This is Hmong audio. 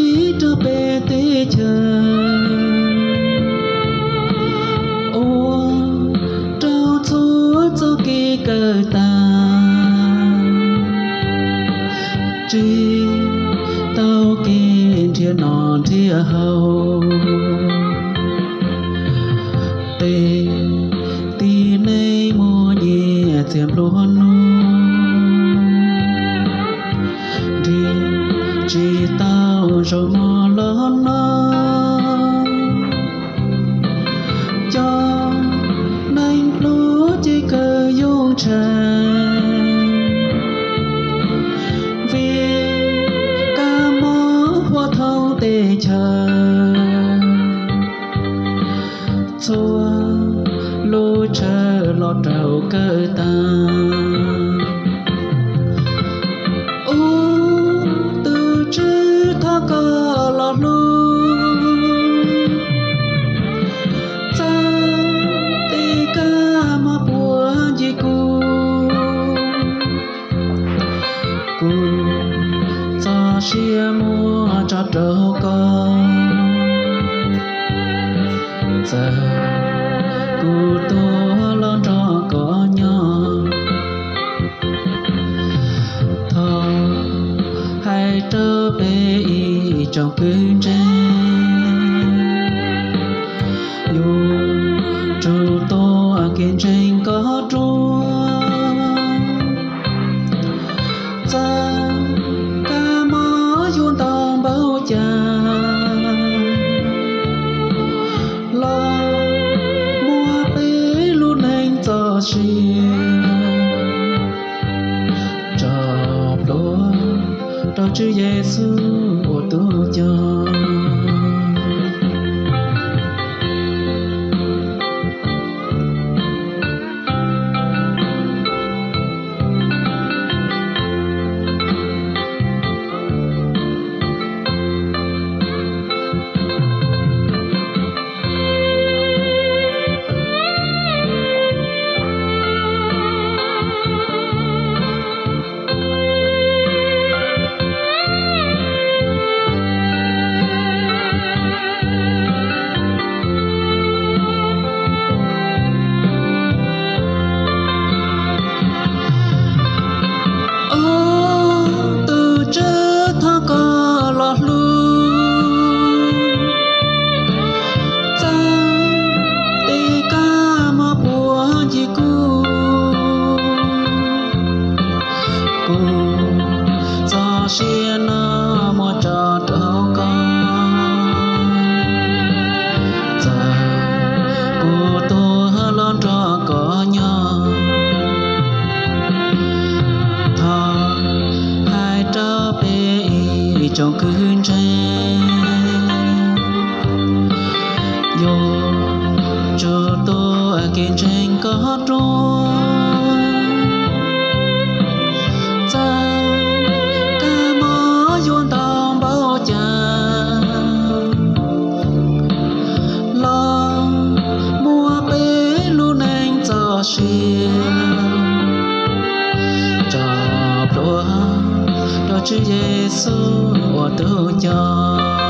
rau peb teb chaws, ua rau txhua txoj kev kawm tag, tsis tau kev nrhiav noj nrhiav haus. Tej tib neeg muaj nyiaj txiag nplua nuj, nrhiav tsis tau zaub mov los noj. Cov neeg pluag ces kawg yoo tshee, vim kab mob huam thoob teb chaws, txhua lub tshawj los raug kawm tag. Ub, tus Tswv thov koj los hlub, txawm tej kab mob puag ncig kuv, kuv txoj sia muab tso rau koj. Txawm kuv tuag los nrog koj nyob, thov hais rau peb ib tsoom kwv ntseeg, yuav tsum tuav kev ntseeg koj dua. Txawm kab mob yuav ntau npaum cas los muaj peb lub neej txoj sia, tso plhuav rau Tswv Yexus ua tus coj. Ub, tus Tswv thov koj los hlub, txawm tej kab mob puag ncig kuv, kuv txoj sia no muab tso rau koj. Txawm kuv tuag los nrog koj nyob, thov hais rau peb ib tsoom kwv ntseeg, yuav tsum tuav kev ntseeg koj dua. Txawm kab mob yuav ntau npaum cas los muaj peb lub neej txoj sia, tso plhuav rau Tswv Yexus ua tus coj.